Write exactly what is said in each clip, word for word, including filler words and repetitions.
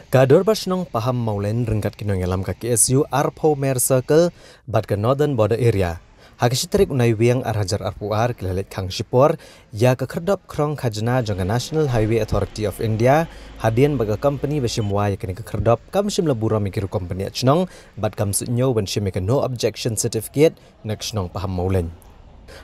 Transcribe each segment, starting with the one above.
Ka Dorbar Shnong Pahammawlein ryngkat ki nongïalam ka K S U Arphew Mer Circle bad ka Northern Border Area, ha ka shi tarik u Naiwieng ar hajar arphew ar ki la leit khang shipor ïa ka khyrdop khrong khajna jong ka National Highway Authority of India, hadien ba ka company ba shim wai ïa kane ka khyrdop kam shym la burom ïa ki rukom pynïaid shnong bad kam suidñiew ban shim ïa ka No Objection Certificate na ka shnong Pahammawlein.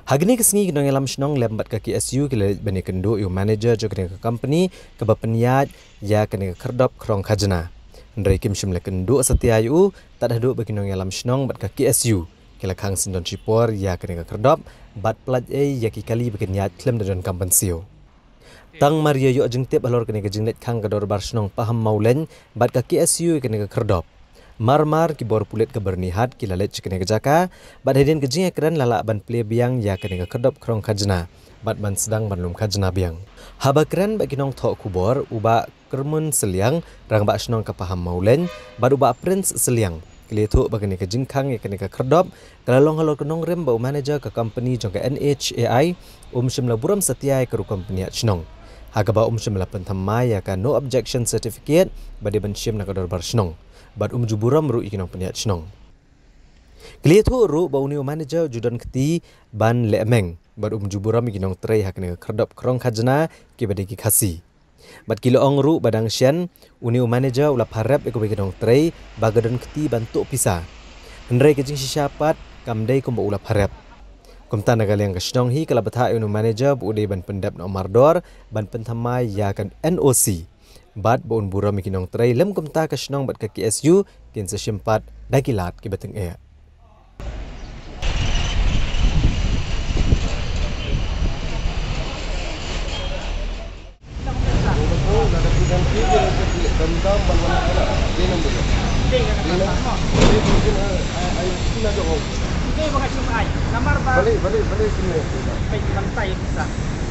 Ha kane ka sngi ki nongïalam shnong lem bad ka K S U ki la leit ban ïakynduh ïa u manager jong kane ka company kaba pynïaid ïa kane ka khyrdop khrong khajna. Hynrei kim shym la kynduh satia ïa u tad haduh ba ki nongïalam shnong bad ka K S U ki la khang syndon shipor ïa kane ka khyrdop bad pyllait ei ïa ki kali ba kin ïaid khlem da don kam ban siew. Tang mar ïa ïoh jingtip halor kane ka jingleit khang ka Dorbar Shnong Pahammawlein bad ka K S U ïa kane ka khyrdop, mar mar ki bor pulit ka Byrnihat ki la leit sha kane ka jaka bad hadien ka jingïakren la lah ban plie biang ïa kane ka khyrdop khrong khajna bad ban sdang ban lum khajna biang. Haba kren bad ki nongthoh khubor, u Bah Kyrmun Sylliang, Rangbah Shnong ka Pahammawlein, bad u Bah Prince Sylliang, ki la ïathuh ba kane ka jingkhang ïa kane ka khyrdop ka la long halor ka nongrim ba u manager ka company jong ka N H A I um shym la burom satia ïa ka rukom pynïaid shnong, ha kaba um shym la pynthymmai ïa ka No Objection Certificate ba dei ban shim na ka Dorbar Shnong, bad um ju burom ruh ïa ki nongpynïaid shnong. Ki la ïathuh ruh ba une u manager u ju don kti ban leh meng bad um ju burom ïa ki nongtrei ha kane ka khyrdop khrong khajna kiba dei ki Khasi. Bad ki la ong ruh ba dang shen une u manager u la pharep ïa kawei ka nongtrei ba ka don kti ban tuh pisa, hynrei ka jingshisha pat kam dei kumba u la pharep. Kumta na ka liang ka shnong hi ka la bthah ïa une u manager ba u dei ban pyndep noh mardor ban pynthymmai ïa ka N O C bad ba un burom ïa ki nongtrei. Lem kumta ka shnong bad ka K S U kin sa shim pat da ki lad kiba tyngeh. Balik, balik, balik sini. Balik, balik sini.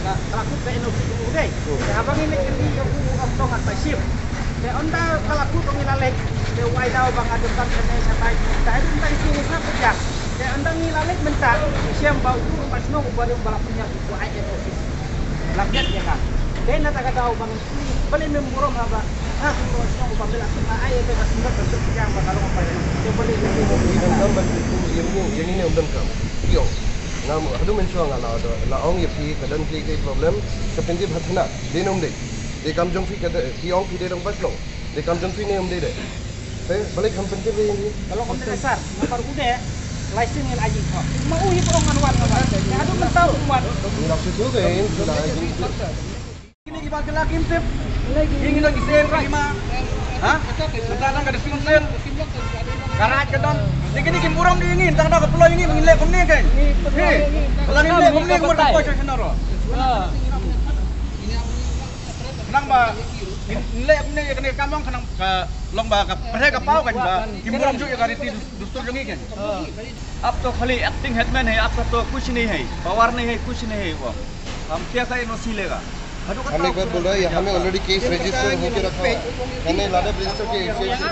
Ka la kut ka N O C ka u dei. Te haba ngi leit kynti ka u ong tang ha Taishim. Te ynda ka la kut ngi la leit. Te wai daw ba nga don ban kane shatai. Te haduh mynta ngi sngew sngap pyrshah. Te ynda ngi la leit mynta, shem ba u rangbah shnong uba dei uba la pynïap u ai N O C. La pynïap ïa ka. Te na kata ka daw ba ngi kylli, balei mem burom haba ha u rangbah shnong uba me la pynïap ai ïa ka symbol ban pynïap ba ka long uba ïa. Te balei mem burom ïa ka. Ïa ngi ne ym donkam. Ïa. Ngam, haduh mynshuwa nga la, la ong ïa phi, ka don phi ka problem, ka pyntip ha khynnah, dei ne ym dei. Dei kam jong phi ka dei, phi ong phi dei rangbah shnong. Dei kam jong phi ne ym dei dei. Te, balei kam pyntip ïa ngi. Ka long kumne sir, namar u dei, lai sien ngi la ïohi. Ma u hi prong ngan wan ngan wan. Haduh mynta u wan. Ngi la shu tu ke, ngi la ïohi. Kine kiba kylla kim tip. Ngi ngi don ki seng ki ma. Ha? Mynta tang ka district council. Ka raid ka don. Te kine kim burom ïa ngi, tang da ka pynlong ïa ngi, ngi leh kumne kein. Hi. Lada ngi leh kumne, kumne ka poi sha shnong ruh. Khnang ba ngi leh kumne ïa kane ka kam, khnang ka long ba ka pyrshah ka paw kein ba kim burom shuh ïa ka riti dustur jong ngi kein. अब तो खाली एक्टिंग हेडमैन है, आपका तो कुछ नहीं है, पावर नहीं है, कुछ नहीं है वो। हम कैसा एनओसी लेगा? हम एक बार बोल रहे हैं, यहाँ में ऑलरेडी केस रजिस्टर होके रखा हुआ है। मैंने लाडा रजिस्टर के एसएससी